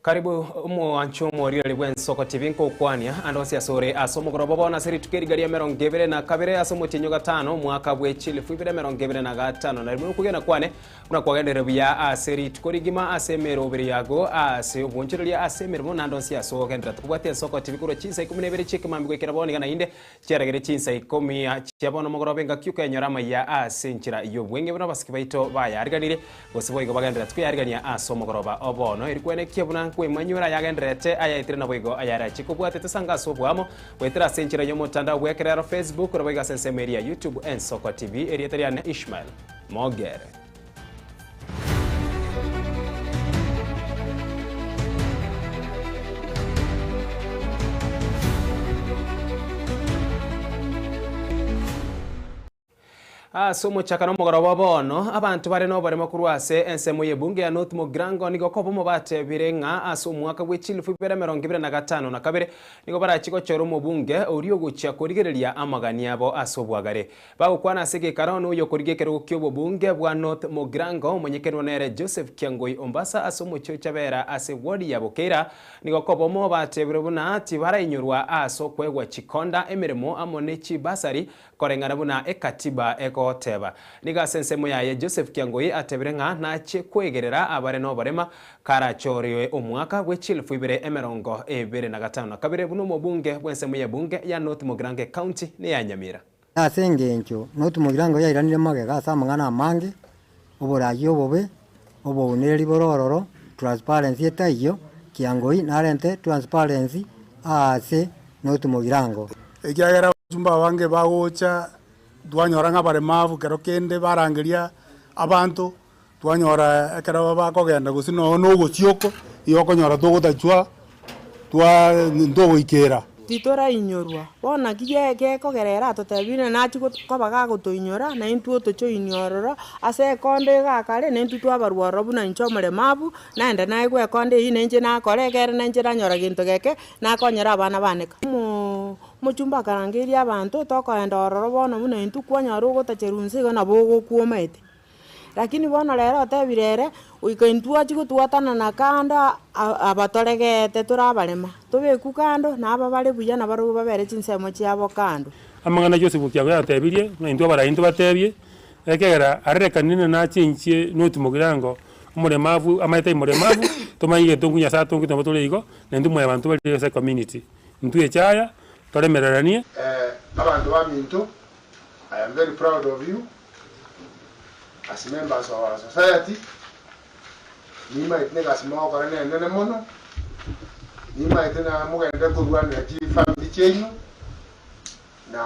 Karibu omwancho omoriereri bw'ensoko TV nkokwania ande onsi ase ore ase omogoroba bono ase rituko eriga ria emerongo ebere na kabere ase omotienyi o gatano omwaka bwe chilifu ibere emerongo ebere na gatano na rimwe okwegena kwane buna kwagenderire buya ase rituko rigima ase emeroberi yago ase obwonchoreria ase emeremo naende onsi ase ogenderera tokobwatia ensoko TV korwa chinsa ikomi na ibere chi'ekemambia goikera bono iga naende Chiaragere chinsa ikomi chia bono mogoroba engaki okenyora amaiya ase enchera y'obweng'e buna abasike baito bayariganirie, gose boigo bagendererete koyarigania ase omogoroba o bono. Eri kwenekia buna nkwemanyora ayagendererete ayaetire naboigo ayarachie kobwatia tosange ase oboamo goetera ase enchera y'omotandao bw'ekerero Facebook naboigo ase ensemo eria ya YouTube Ensoko TV. Erieta riane Ishmael Mogere. Ase omochakano omogoroba bono, abanto bare noboremo korwa ase ensemo y'ebunge ya North Mugirango nigo kobomo batebire ng'a ase omwaka bwe chilifu ibere emerongo ibere na gatano na kabere nigo barachie gochora omobunge oria ogochia korigereria amagani abo ase obwagare. Bagokwana ase egekaro noyokorigia ekerogo ki'obobunge bwa North Mugirango, omonyekenwa nere Joseph Kiangoi Ombasa ase omochie o Chabera ase ward ya Bokeira, nigo kobomo batebirwe buna tibarainyorwa ase okoegwa chikonda, emeremo amo ne chibasari koreng'ana buna ekatiba egoteba. Nigo ase ensemo yaye Joseph Kiangoi atebire ng'a nachie kwegerera abare noborema karachorwe omwaka bwe chilifu ibere emerongo ebere na gatano na kabere buna omobunge bw'ensemo y'ebunge ya North Mugirango ecounty neya Nyamira. Ase engencho notumogira yairanire magega ase amang'ana amange, oboraai obobe, obounereri bore ororo, transparency etaiyo, kiangoi narente transparency aase notumogirango. Ekiagera abachumba abange bagocha, twanyora ng'a abaremavu kero kende barangeria abanto, twanyora ekero bakogenda gose nonya na ogochia oko, igo okonyora togotachwa twa ntogoikera. Titorainyorwa. Bono naki gekogera ere atotebie ng'a nachie koba gagotoinyora, na intwe otochoinie ororo, ase ekonda iga akare, na intwe twabarwa ororo buna inche omoremabu, naende naegwe ekonda eyio na inche nakora ekere na inche nanyora gento geke, nakonyera abana bane ka. Omoo omochumba akarangeria abanto, tokoenda ororo bono buna intwe kwanyora ogotacherwa inse igo nabo ogokwa omaete. Lakini bono rero otebire ere, goika intwe achie gotwatanana kando abatoregete tore abarema, tobekwe kando, na aba bare buya nabarobwo babere chinsemo chiabo kando. Amang'ana Joseph Okiago yatebirie, ng'a intwe abarai ntobatebie, ekegera arerekanire ng'a nachenchie noti mogirango omoremavu amaete aye moremavu, tomanye egento nku Nyasaye atongete nabo tore igo, na intwe mwanyabanto bare ase ecommunity. Intwe echaya, toremereranie. Abanto baminto, I am very proud of you. As members of our society, nimaete negasi mogokora nenene mono, nimaete na mogenderere korwanera chifamiri chiaino, na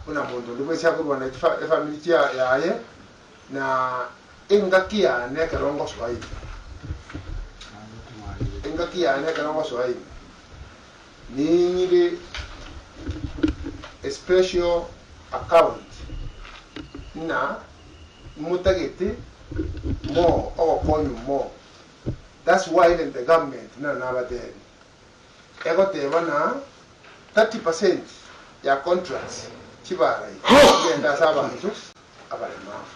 buna monto onde bwensi akorwanera chifa efamiri chia yaye, na engaki yane ekero ngosoa ime, engaki yane ekero ngosoa ime, ninyire a special account ng'a motagete more ogokonywa more that's why even the government naro nabatebi egoteba ng'a 30% ya contracts chibara iga chigende ase abanto abaremavu.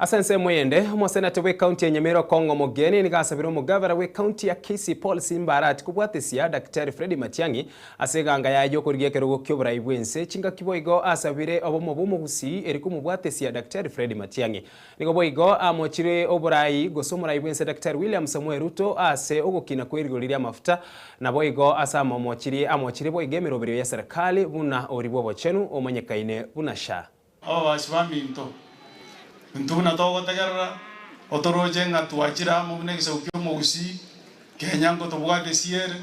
Ase ensemo eyende, omoseneta bw'ecounty ya Nyamira Okong'o Omogeni nigo asabire omogavana bw'ecounty ya Kisii Paul Simba Arati kobwatesia Daktari Freddy Matiang'i ase eganga yaye y'okorigia ekerogo ki'oborai bw'ense. Chingaki boigo asabire obomo bw'omogusii eri komobwatesia Daktari Freddy Matiang'i. Nigo boigo amochire oborai gose omorai bw'ense Daktari William Samoei Ruto ase ogokina kw'erigori ri'amafuta naboigo ase amomochirie amochirie boigo emeroberio y'eserekari buna oria bw'obochenu omanyekaine buna SHA. Ababasi baminto, intwe buna togotegerera, otoroche ng'a twachire amo buna egesaku ki'omogusii, kenya nkotobwate siere,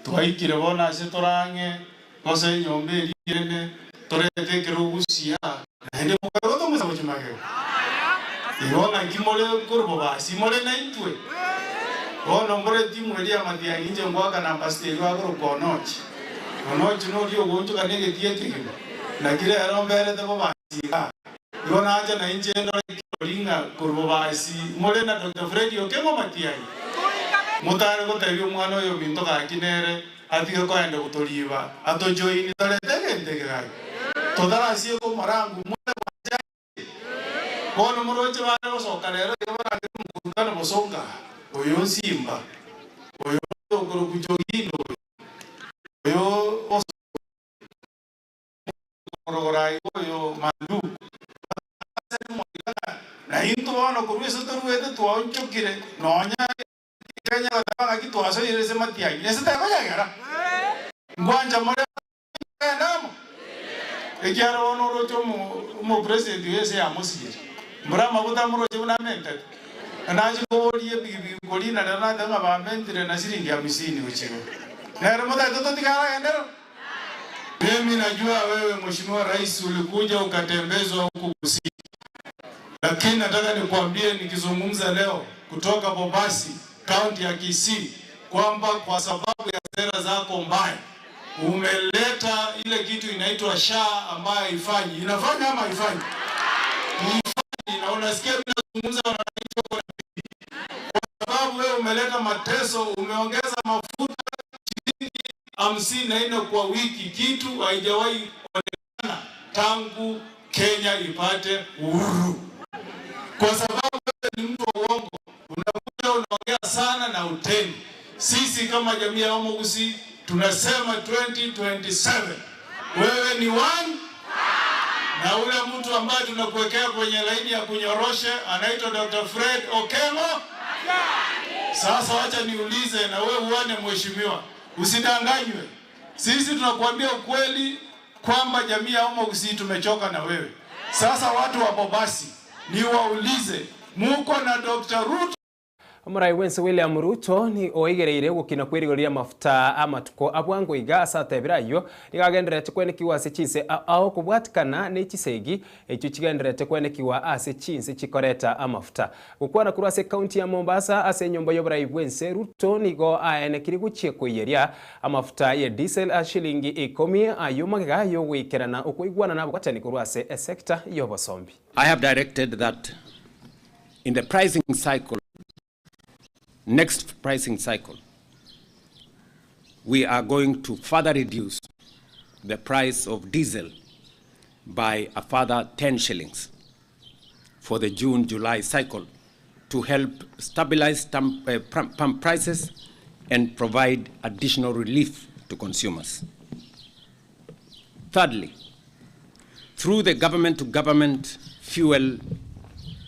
twaikire bono ase tore ang'e gose enyomba eria enene, torete ekerogo gusii aa, naende mokare gotomoisa gochia magega. Igo naki more korwa bobasi more naintwe? Bono mbore etimu eria y'amatiang'i inche ngoaka namba sita erio akorokwa Onochi. Onochi noria ogoonchoka negetii ekegima. Naki rero mberete bobasi iga. Igo nacha nainche ndore kirori ng'a korwa bobasi more na Doctor Fred Okeng'o Matiang'i. Motare gotebia omwana oyo ominto gaki nere atige koenda gotoriba atojoini torete egento eke gaki. Totarasieka omorangu more bwanchani. Bono moroche bare gosoka rero iga barangere omokutano bosonga oyo nsimba. Oyo okorokwa Jogino oyo, oyo okorogora iga oyo Mandu. Na intwe bono korwa ase toruete twaonchokire nonya Kenya goteba ng'aki twasoire ase matiang'i ase tekonyegera. Nkwancha more togende amo? Ekiagera bono oroche omo omopresident oyo ase yamosinyire. Mbura amaguta amoroche buna amentete. Na nachia koboria epigipigi korina rero nateba ng'a bamentire na shilingi hamsini gochia igoro. Nere motagete totige aragenderere? Mimi najua wewe Mheshimiwa Rais ulikuja ukatembezwa huku Kisii, lakini nataka nikuambie nikizungumza leo kutoka Bobasi, kaunti ya Kisii, kwamba kwa sababu ya sera zako mbaya umeleta ile kitu inaitwa SHA ambayo haifanyi. Inafanya ama haifanyi? Haifanyi, na unasikia mimi nazungumza na wananchi wako na kwa sababu wewe umeleta mateso, umeongeza mafuta shilingi 54 kwa wiki, kitu haijawahi onekana tangu Kenya ipate uhuru. Kwa sababu wewe ni mtu wa uongo, unakuja unaongea sana na utendi. Sisi kama jamii ya Omogusii tunasema 2027 wewe ni one na ule mtu ambaye tunakuwekea kwenye laini ya kunyoroshe anaitwa Dr. Fred Okengo. Sasa wacha niulize na wewe uone, mheshimiwa, usidanganywe. Sisi tunakuambia ukweli kwamba jamii ya Omogusii tumechoka na wewe. Sasa watu wa Bobasi niwaulize, muko na Dr. Ruto? Omorai bw'ense William Ruto ni oigereire ogokina kw'erigori ri'amafuta amatuko a bwango iga ase atebire ayio nigo agendererete kwenekigwa ase chinse ao kobwatikana ne chisegi echio chigendererete kwenekigwa ase chinse chikoreta amafuta. Gokwana korwa ase ekaunti ya Mombasa ase enyomba y'oborai bw'ense Ruto nigo aenekirie gochia koiyeria amafuta ye diesel a shilingi ikomi ayio magega y'ogoikerana okoigwana nabwatani korwa ase esector y'obosombi. I have directed that in the pricing cycle, next pricing cycle, we are going to further reduce the price of diesel by a further 10 shillings for the June-July cycle to help stabilize pump prices and provide additional relief to consumers. Thirdly, through the government-to-government fuel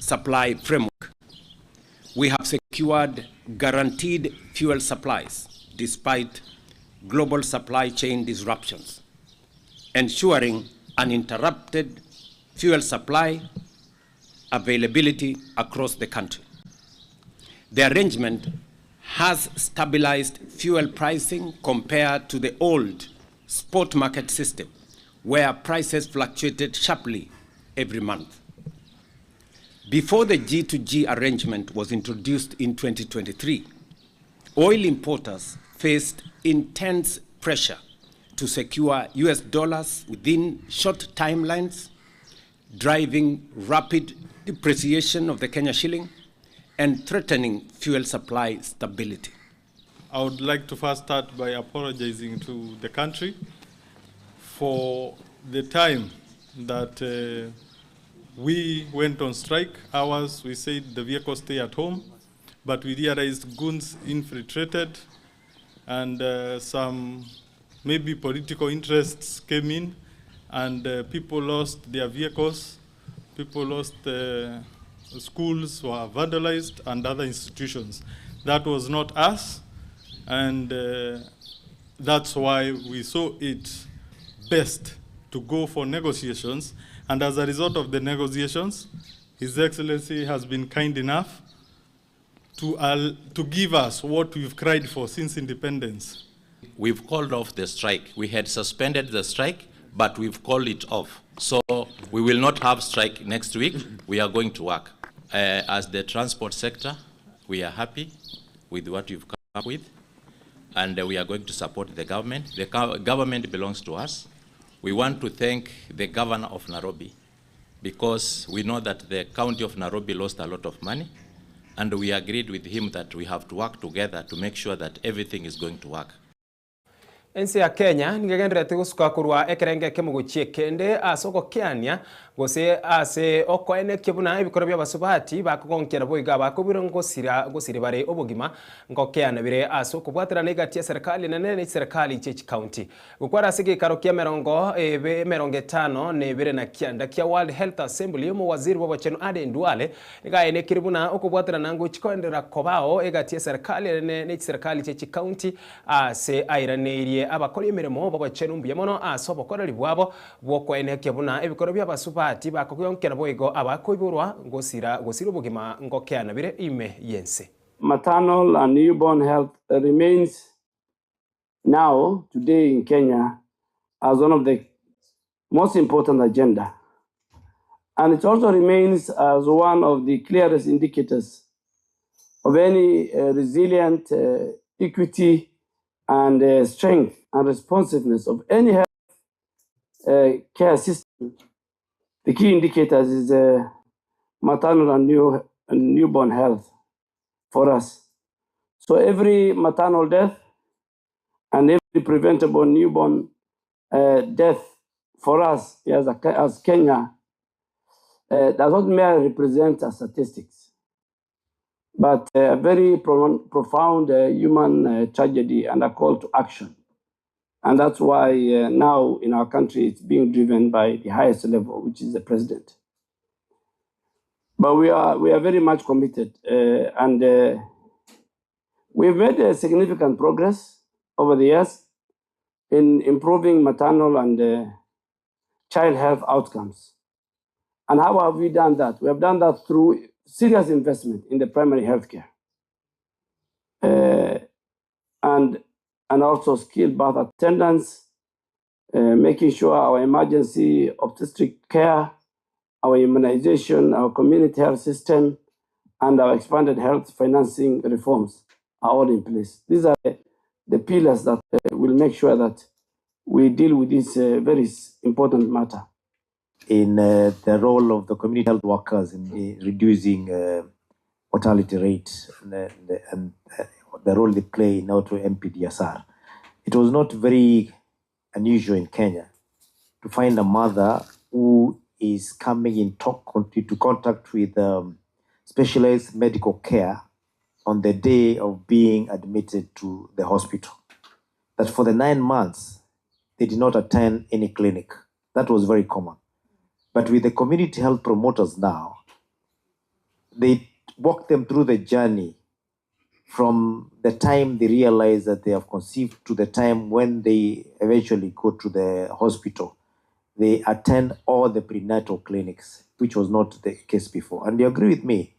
supply framework, we have secured guaranteed fuel supplies despite global supply chain disruptions, ensuring uninterrupted fuel supply availability across the country. The arrangement has stabilized fuel pricing compared to the old spot market system, where prices fluctuated sharply every month. Before the G2G arrangement was introduced in 2023, oil importers faced intense pressure to secure US dollars within short timelines, driving rapid depreciation of the Kenya shilling and threatening fuel supply stability. I would like to first start by apologizing to the country for the time that we went on strike. Ours, we said the vehicles stay at home, but we realized goons infiltrated and some maybe political interests came in, and people lost their vehicles, people lost schools were vandalized, and other institutions. That was not us, and that's why we saw it best to go for negotiations. And as a result of the negotiations, His Excellency has been kind enough to give us what we've cried for since independence. We've called off the strike. We had suspended the strike, but we've called it off. So we will not have strike next week. We are going to work. As the transport sector, we are happy with what you've come up with, and we are going to support the government. The government belongs to us. We want to thank the governor of Nairobi, because we know that the county of Nairobi lost a lot of money, and we agreed with him that we have to work together to make sure that everything is going to work. Ense ya Kenya nigo egendererete gosuka korwa ekerengo ekemo gochia ekende ase ogokeania gose ase okoenekia buna ebikoro bi'abasubati bakogonkia naboigo abakobirwe ngosira gosiri bare obogima ngokeana bire ase okobwaterana egati y'eserekari enene ne chiserekari chie chikaunti. Gokwara ase egeikaro kia emerongo ebe emerongo etano na ebere na kianda kia World Health Assembly, omowaziri bw'obochenu Aden Duale nigo aenekire buna okobwaterana ngochi koenderera kobao egati y'eserekari enene ne chiserekari chie chikaunti Ase airaneirie abakori emeremo b'obochenu mbuya mono ase obokoreri bwabo bw'okoenekia buna ebikoro bi'abasubati bakogionkera boigo abakoiborwa gosira gosira obogima ngokeana bire ime y'ense. Maternal and newborn health remains now today in Kenya as one of the most important agenda and it also remains as one of the clearest indicators of any resilient equity and strength and responsiveness of any health care system. The key indicators is maternal and, new, and newborn health for us. So every maternal death and every preventable newborn death for us as, a, as Kenya does not merely represent a statistics, but a very pro profound human tragedy and a call to action. And that's why now in our country it's being driven by the highest level, which is the president. But we are, we are very much committed and we've made a significant progress over the years in improving maternal and child health outcomes. And how have we done that? We have done that through serious investment in the primary health care. And, and also skilled birth attendants, making sure our emergency obstetric care, our immunization, our community health system, and our expanded health financing reforms are all in place. These are the pillars that will make sure that we deal with this very important matter. In the role of the community health workers in reducing mortality rate and, and the role they play in auto MPDSR. It was not very unusual in Kenya to find a mother who is coming in talk, into contact with specialized medical care on the day of being admitted to the hospital. That for the 9 months, they did not attend any clinic. That was very common. But with the community health promoters now, they walk them through the journey from the time they realize that they have conceived to the time when they eventually go to the hospital. They attend all the prenatal clinics, which was not the case before. And you agree with me,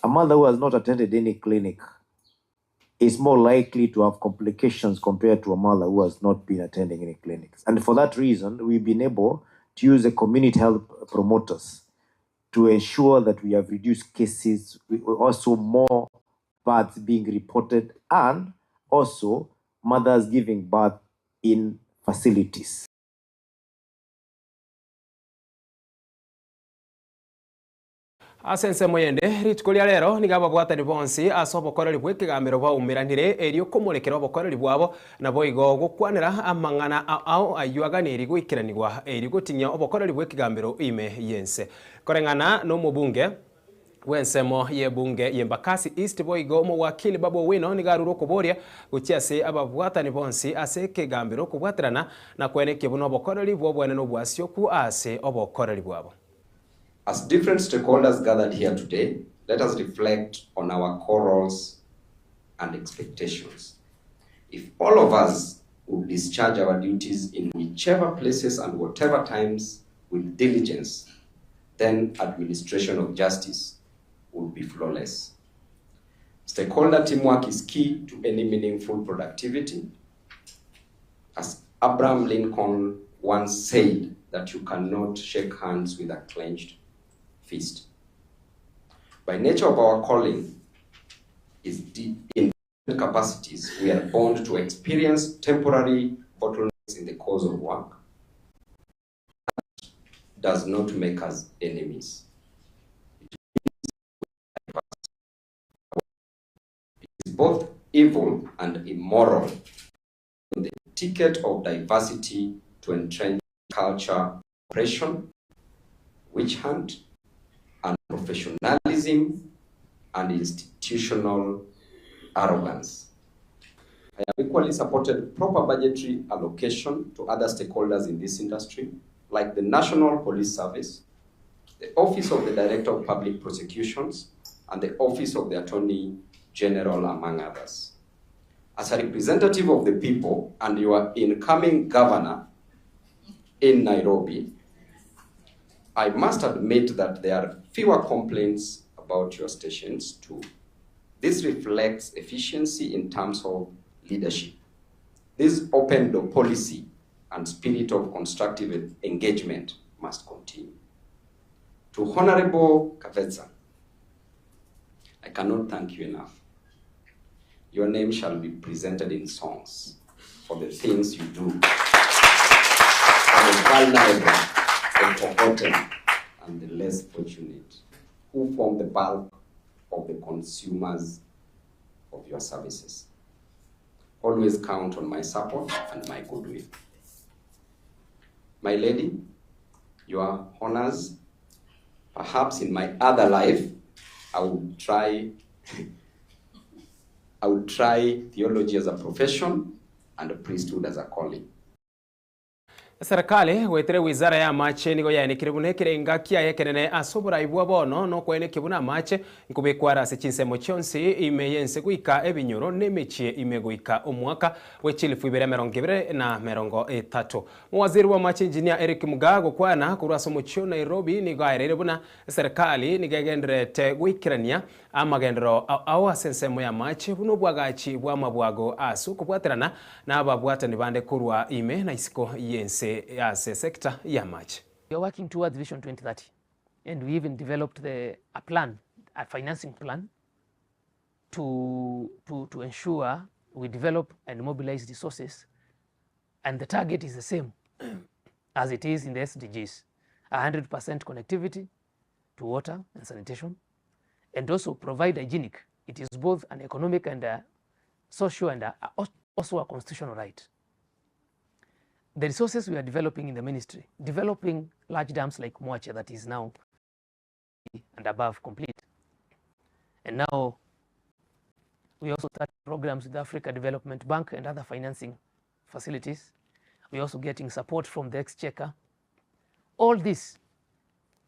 a mother who has not attended any clinic is more likely to have complications compared to a mother who has not been attending any clinics. And for that reason, we've been able to use the community health promoters to ensure that we have reduced cases, also more births being reported, and also mothers giving birth in facilities. Ase ensemo yende, rituko ria rero nigo ababwatani bonsi ase obokoreri bw'ekegambero baumeranire erio komorekera obokoreri bwabo, naboigo gokwanera amang'ana ao ayio aganeirie goikeranigwa erio gotinyia obokoreri bw'ekegambero ime y'ense. Koreng'ana nomobunge bw'ensemo y'ebunge y'Embakasi East boigo omowakili Babu Owino nigo arure okoboria gochia ase ababwatani bonsi ase ekegambero kobwaterana na koenekia buna obokoreri bw'oboenenu obwasioku ase obokoreri bwabo. As different stakeholders gathered here today, let us reflect on our core roles and expectations. If all of us would discharge our duties in whichever places and whatever times with diligence, then administration of justice would be flawless. Stakeholder teamwork is key to any meaningful productivity. As Abraham Lincoln once said, that you cannot shake hands with a clenched fist. By nature of our calling is in capacities, we are bound to experience temporary bottlenecks in the course of work. That does not make us enemies. It is both evil and immoral. ticket of diversity to entrench a culture of oppression, witch hunt, unprofessionalism, and institutional arrogance. I have equally supported proper budgetary allocation to other stakeholders in this industry, like the National Police Service, the Office of the Director of Public Prosecutions, and the Office of the Attorney General, among others. As a representative of the people and your incoming governor in Nairobi, I must admit that there are fewer complaints about your stations too. This reflects efficiency in terms of leadership. This open door policy and spirit of constructive engagement must continue. To Honorable Kavetsa, I cannot thank you enough. Your name shall be presented in songs for the things you do for the vulnerable, the forgotten, and the less fortunate, who form the bulk of the consumers of your services. Always count on my support and my goodwill. My lady, your honors, perhaps in my other life, I would try I would try theology as a profession and priesthood as a calling. Eserekari goetera ewizara y'amache nigo yaenekire buna ekerenga kiaye ekenene ase oborai bwa bono nokwaenekia buna amache nkobekwa are ase chinsemo chionsi ime y'ense goika ebinyoro na emechie ime goika omwaka bwe chilifu ibere 2030. Mowaziri bw'amache Engineer Eric Mugaa gokwana korwa ase omochie o Nairobi nigo aereire buna eserekari nigo egendererete goikerania Amagenderero ao ase ensemo y'amache buna obwagachi bw'amabwago ase okobwaterana nababwatani bande korwa ime na isiko y'ense ase sector y'amache. We are working towards Vision 2030 and we even developed the a plan, a financing plan to, to, to ensure we develop and mobilize resources and the target is the same as it is in the SDGs, 100% connectivity to water and sanitation and also provide hygienic. It is both an economic and a social and a, also a constitutional right. The resources we are developing in the ministry, developing large dams like Mwache that is now and above complete. And now we also start programs with Africa Development Bank and other financing facilities. We are also getting support from the Exchequer. All this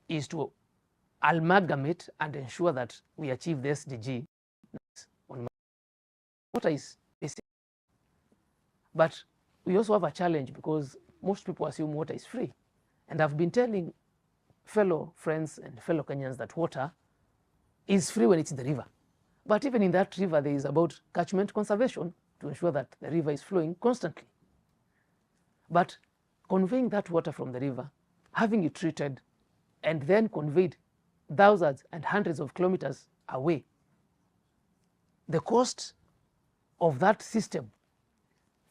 is to amalgamate and ensure that we achieve the SDG on water is basic. But we also have a challenge because most people assume water is free. And I've been telling fellow friends and fellow Kenyans that water is free when it's in the river. But even in that river, there is about catchment conservation to ensure that the river is flowing constantly. But conveying that water from the river, having it treated, and then conveyed thousands and hundreds of kilometers away, the cost of that system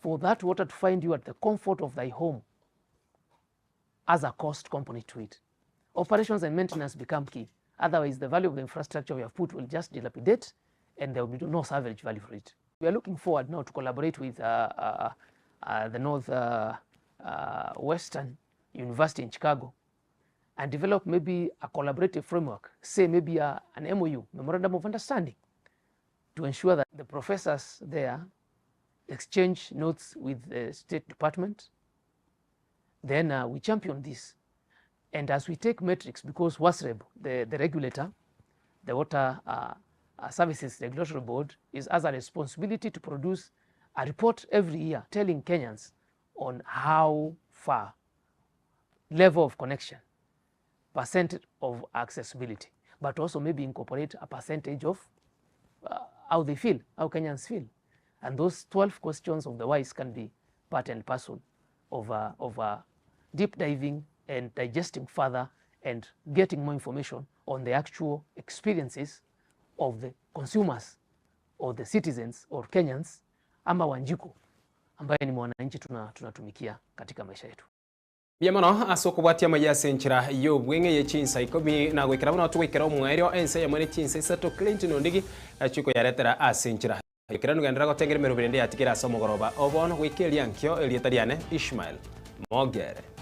for that water to find you at the comfort of thy home as a cost component to it. Operations and maintenance become key. Otherwise, the value of the infrastructure we have put will just dilapidate and there will be no salvage value for it. We are looking forward now to collaborate with uh, uh, uh, the North uh, uh, Western University in Chicago and develop maybe a collaborative framework, say maybe a, an MOU, Memorandum of Understanding, to ensure that the professors there exchange notes with the State Department. Then uh, we champion this. And as we take metrics, because WASREB, the, the regulator, the Water uh, uh, Services Regulatory Board, is as a responsibility to produce a report every year telling Kenyans on how far level of connection, percent of accessibility, but also maybe incorporate a percentage of uh, how they feel, how Kenyans feel. And those 12 questions of the wise can be part and parcel of, uh, of uh, deep diving and digesting further and getting more information on the actual experiences of the consumers or the citizens or Kenyans ama Wanjiku ambaye ni mwananchi tunatumikia tuna katika maisha yetu. Mbuya mono ase okobwatia amaya ase enchera y'obweng'e ye chinsa ikomi na goikera buna togoikera omoerio ense eyemo ne chinsa isato Clinton Ondigi nachia koyaretera ase enchera. Ekero ngenderera gotengera emeroberi ende yatigire ase omogoroba o bono goika eria nkio erieta riane Ishmael Mogere.